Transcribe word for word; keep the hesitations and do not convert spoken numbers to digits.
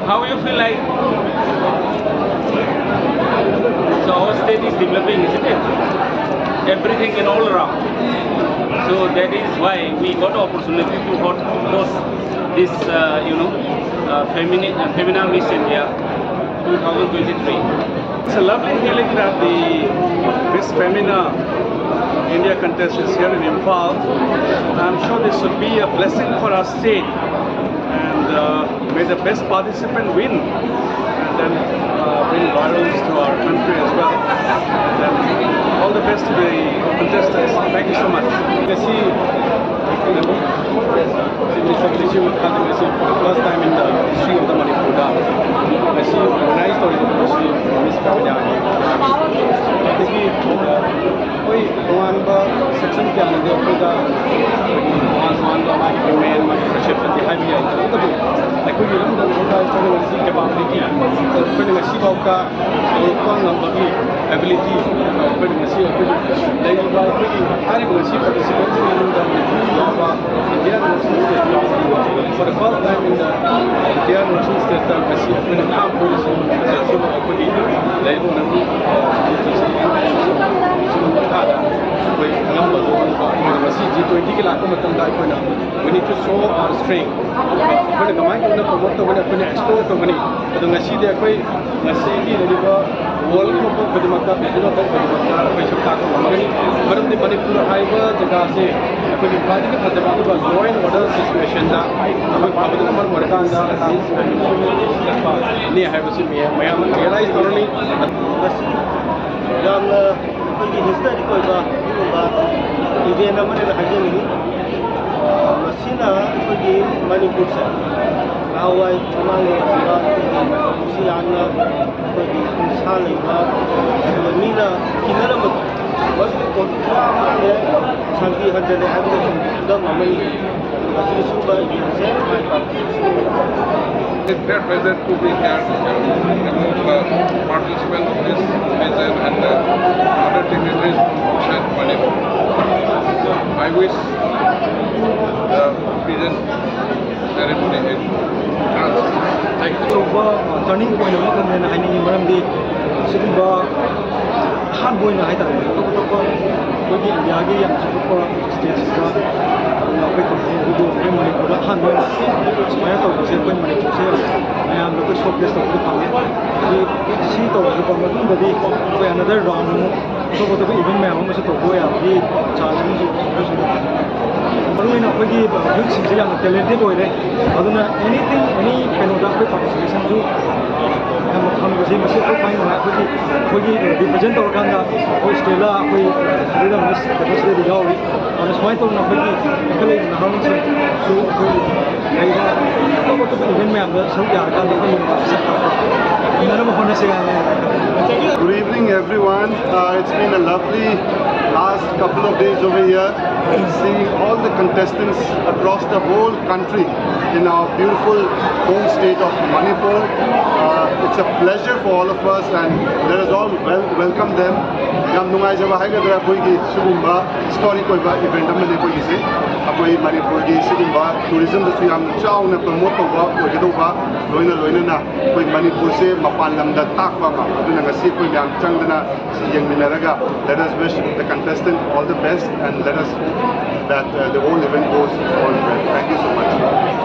How you feel like? So our state is developing, isn't it? Everything and all around. So that is why we got opportunity to host this, uh, you know, uh, femini- uh, Femina Miss India two thousand twenty-three. It's a lovely feeling that the Miss Femina India contest is here in Imphal. I'm sure this would be a blessing for our state, and uh, may the best participant win, and then uh, bring laurels to our country as well. And then all the best to the contestants. Thank you so much. Kasi, si Miss Academy, for the first time in the history of the Manipur, ꯉꯁꯤ organize ꯇꯧꯔꯤꯕ ꯄꯣꯠꯁꯤ Miss Femina ꯅꯤ꯫ ꯑꯗꯒꯤ ꯑꯩꯈꯣꯏ ꯇꯣꯉꯥꯟꯕ section ꯀꯌꯥꯅꯗꯤ ꯑꯩꯈꯣꯏꯗ ꯇꯣꯉꯥꯟ ꯇꯣꯉꯥꯟꯕ ꯃꯥꯒꯤ women, ꯃꯥꯒꯤ perception ꯗꯤ ꯍꯥꯏꯕ ꯌꯥꯏ꯫ ꯇꯧꯕꯇꯕꯨ ꯑꯩꯈꯣꯏꯒꯤ ꯏꯔꯝꯗꯝꯁꯤꯗ ꯑꯩꯈꯣꯏꯅ ꯉꯁꯤ capability, ꯑꯩꯈꯣꯏꯅ ꯉꯁꯤꯐꯥꯎꯗ ꯍꯧꯔꯛꯄ ꯉꯝꯕꯒꯤ ability, ꯑꯩꯈꯣꯏꯅ ꯉꯁꯤ ꯑꯩꯈꯣꯏꯒꯤ ꯂꯩꯔꯤꯕ ꯑꯩꯈꯣꯏꯒꯤ ꯍꯥꯏꯔꯤꯕ ꯉꯁꯤ participant ꯁꯤꯡꯒꯤ ꯃꯅꯨꯡꯗ ꯅꯤꯐꯨ ꯌꯥꯎꯕ Indian National State for the first time in the Indian National State ꯇ ꯉꯁꯤ ꯑꯩꯈꯣꯏꯅ ꯈꯥꯝ ꯄꯨꯔꯤꯁꯤ ꯑꯁꯤꯕꯨ ꯑꯩꯈꯣꯏꯒꯤ ꯂꯩꯔꯤꯕ ꯅꯪꯒꯤ ꯃꯈꯥꯗ ꯑꯩꯈꯣꯏ ꯑꯉꯝꯕꯗꯣ ꯑꯩꯈꯣꯏꯅ ꯉꯁꯤ G twenty ꯒꯤ ꯂꯥꯛꯄ ꯃꯇꯝꯗ ꯑꯩꯈꯣꯏꯅ we need to show our strength꯫ ꯑꯩꯈꯣꯏꯅ ꯀꯃꯥꯏꯅ ꯇꯧꯗꯅ promote ꯇꯧꯒꯅꯤ, ꯑꯩꯈꯣꯏꯅ explore ꯇꯧꯒꯅꯤ꯫ ꯑꯗꯣ ꯉꯁꯤꯗꯤ ꯑꯩꯈꯣꯏ ꯉꯁꯤꯒꯤ ꯂꯩꯔꯤꯕ world ꯒꯤ ꯃꯐꯝ ꯈꯨꯗꯤꯡꯃꯛꯇ, ꯕꯤꯖꯣꯏ ꯃꯐꯝ ꯈꯨꯗꯤꯡꯃꯛꯇ ꯑꯩꯈꯣꯏ ꯁꯛ ꯇꯥꯛꯄ ꯉꯝꯒꯅꯤ꯫ ꯃꯔꯝꯗꯤ ꯃꯅꯤꯄꯨꯔ ꯍꯥꯏꯕ ꯖꯒꯥꯁꯦ ꯑꯩꯈꯣꯏꯒꯤ ꯈ꯭ꯋꯥꯏꯗꯒꯤ ꯐꯖꯕ, ꯑꯗꯨꯒ law and order situation ꯗ ꯑꯩꯈꯣꯏ ꯐꯕꯗꯨꯅ ꯃꯔꯝ ꯑꯣꯏꯔꯀꯥꯟꯗ ꯆꯠꯄꯅꯤ ꯍꯥꯏꯕꯁꯤ ꯃꯌꯥꯝ, ꯃꯌꯥꯝ realize ꯇꯧꯔꯅꯤ꯫ ꯉꯁꯤ ꯌꯥꯝꯅ ꯑꯩꯈꯣꯏꯒꯤ historic ꯑꯣꯏꯕ ꯑꯗꯨꯒꯨꯝꯕ event ꯑꯃꯅꯦꯅ ꯍꯥꯏꯖꯅꯤꯡꯉꯤ꯫ ꯑ, ꯃꯁꯤꯅ ꯑꯩꯈꯣꯏꯒꯤ ꯃꯅꯤꯄꯨꯔꯁꯦ ꯅꯍꯥꯟꯋꯥꯏ ꯃꯃꯥꯡꯒꯤ ꯑꯣꯏꯕ ꯑꯩꯈꯣꯏꯒꯤ ꯁꯤ ꯌꯥꯝꯅ ꯑꯩꯈꯣꯏꯒꯤ ꯁꯥ ꯂꯩꯕ ꯑꯗꯨꯒ ꯃꯤꯅ ꯀꯤꯅꯔꯝꯕꯗꯣ, ꯃꯁꯤꯒꯤ ꯄꯣꯠ ꯄꯨꯔꯥ ꯃꯥꯡꯉꯦ, ꯁꯥꯟꯇꯤ ꯍꯟꯖꯜꯂꯦ ꯍꯥꯏꯕꯗꯁꯨ ꯈꯨꯗꯝ ꯑꯃꯅꯤ꯫ ꯃꯁꯤꯒꯤ ꯁꯨꯝꯕ event ꯁꯦ ꯃꯥꯏ ꯄꯥꯛꯄ It's great pleasure to be here among the participants of this event and the other dignitaries from outside Manipur. I wish the present ceremony in France. Thank you. Turning point ꯑꯃꯈꯛꯅꯦꯅ ꯍꯥꯏꯅꯤꯡꯉꯤ꯫ ꯃꯔꯝꯗꯤ ꯁꯤꯒꯨꯝꯕ ꯑꯍꯥꯟꯕ ꯑꯣꯏꯅ ꯍꯥꯏꯇꯥꯔꯦ, ꯑꯇꯣꯞ ꯑꯇꯣꯞꯄ ꯑꯩꯈꯣꯏꯒꯤ ꯏꯟꯗꯤꯌꯥꯒꯤ ꯌꯥꯝ ꯆꯥꯎꯈꯠꯄ ꯁ꯭ꯇꯦꯠꯁꯤꯡꯗ ꯑꯩꯈꯣꯏ ꯀꯝꯄꯅꯤ ꯑꯗꯨꯕꯨ ꯑꯩꯈꯣꯏ ꯃꯅꯤꯄꯨꯔꯗ ꯑꯍꯥꯟꯕ ꯑꯣꯏꯅ ꯁꯨꯃꯥꯏꯅ ꯇꯧꯕꯁꯦ ꯑꯩꯈꯣꯏ ꯃꯅꯤꯄꯨꯔꯁꯦ ꯃꯌꯥꯝꯗ ꯑꯩꯈꯣꯏ ꯁꯣ ꯀꯦꯁ ꯇꯧꯕꯗꯤ ꯐꯪꯉꯦ꯫ ꯑꯗꯨ ꯁꯤ ꯇꯧꯔꯛꯄ ꯃꯇꯨꯡꯗꯗꯤ ꯑꯩꯈꯣꯏ ꯑꯅꯗꯔ ꯔꯥꯎꯟ ꯑꯃꯨꯛ ꯑꯇꯣꯞ ꯑꯇꯣꯞꯄ ꯏꯚꯦꯟ ꯃꯌꯥꯝ ꯑꯃꯁꯨ ꯇꯧꯕ ꯌꯥꯕꯒꯤ ꯆꯥꯟꯁ ꯑꯃꯁꯨ ꯈꯔꯁꯨ ꯂꯩ꯫ ꯃꯔꯨꯑꯣꯏꯅ ꯑꯩꯈꯣꯏꯒꯤ ꯌꯨꯠꯁꯤꯡꯁꯦ ꯌꯥꯝꯅ ꯇꯦꯂꯦꯟꯇꯦꯠ ꯑꯣꯏꯔꯦ꯫ ꯑꯗꯨꯅ ꯑꯦꯅꯤꯊꯤꯡ, ꯑꯦꯅꯤ ꯀꯩꯅꯣꯗ ꯑꯩꯈꯣꯏ ꯄꯥꯔꯇꯤꯁꯤꯄꯦꯁꯟꯁꯨ ꯌꯥꯝꯅ ꯐꯪꯕꯁꯦ ꯃꯁꯤ ꯑꯩꯈꯣꯏ ꯈ꯭ꯋꯥꯏ ꯅꯨꯡꯉꯥꯏ꯫ ꯑꯩꯈꯣꯏꯒꯤ, ꯑꯩꯈꯣꯏꯒꯤ ꯔꯤꯄ꯭ꯔꯖꯦꯟ ꯇꯧꯔꯀꯥꯟꯗ ꯑꯩꯈꯣꯏ ꯁ꯭ꯇꯦꯂꯥ, ꯑꯩꯈꯣꯏ ꯁꯤꯗꯩꯗ ꯃꯤꯁ ꯀꯩꯅꯣꯁꯤꯗꯩꯗ ꯌꯥꯎꯔꯤ꯫ ꯑꯗꯨꯅ ꯁꯨꯃꯥꯏꯅ ꯇꯧꯗꯅ ꯑꯩꯈꯣꯏꯒꯤ ꯏꯟꯈꯠꯂꯛꯏꯕ ꯅꯍꯥꯔꯣꯜꯁꯤꯡꯁꯨ ꯑꯩꯈꯣꯏ ꯂꯩꯔꯤꯕ ꯑꯇꯣꯞ ꯑꯇꯣꯞꯄ ꯏꯚꯦꯟ ꯃꯌꯥꯝꯗ ꯁꯔꯨꯛ ꯌꯥꯔꯀꯥꯟꯗ ꯑꯩꯈꯣꯏ ꯃꯅꯤꯄꯨꯔꯁꯦ ꯁꯛ ꯇꯥꯛꯄ ꯉꯝꯅꯅꯕ ꯍꯣꯠꯅꯁꯤ ꯍꯥꯏꯅ꯫ Good evening, everyone. Uh, it's been a lovely last couple of days over here, seeing all the contestants across the whole country in our beautiful home state of Manipur. Uh, it's a pleasure for all of us, and let us all wel- welcome them. ꯌꯥꯝ ꯅꯨꯡꯉꯥꯏꯖꯕ ꯍꯥꯏꯒꯗ꯭ꯔꯥ, ꯑꯩꯈꯣꯏꯒꯤ ꯁꯤꯒꯨꯝꯕ historic ꯑꯣꯏꯕ event ꯑꯃꯅꯤ ꯑꯩꯈꯣꯏꯒꯤꯁꯦ꯫ ꯑꯩꯈꯣꯏ ꯃꯅꯤꯄꯨꯔꯒꯤ ꯁꯤꯒꯨꯝꯕ ꯇꯨꯔꯤꯖꯝꯗꯁꯨ ꯌꯥꯝꯅ ꯆꯥꯎꯅ ꯄ꯭ꯔꯃꯣꯠ ꯇꯧꯕ ꯑꯣꯏꯒꯗꯧꯕ, ꯂꯣꯏꯅ ꯂꯣꯏꯅꯅ ꯑꯩꯈꯣꯏ ꯃꯅꯤꯄꯨꯔꯁꯦ ꯃꯄꯥꯟ ꯂꯝꯗ ꯇꯥꯛꯄ ꯑꯃ꯫ ꯑꯗꯨꯅ ꯉꯁꯤ ꯑꯩꯈꯣꯏ ꯃꯌꯥꯝ ꯆꯪꯗꯅ ꯁꯤ ꯌꯦꯡꯃꯤꯟꯅꯔꯒ, let us wish the contestant all the best and let us hope that uh, the whole event goes on well. Thank you so much.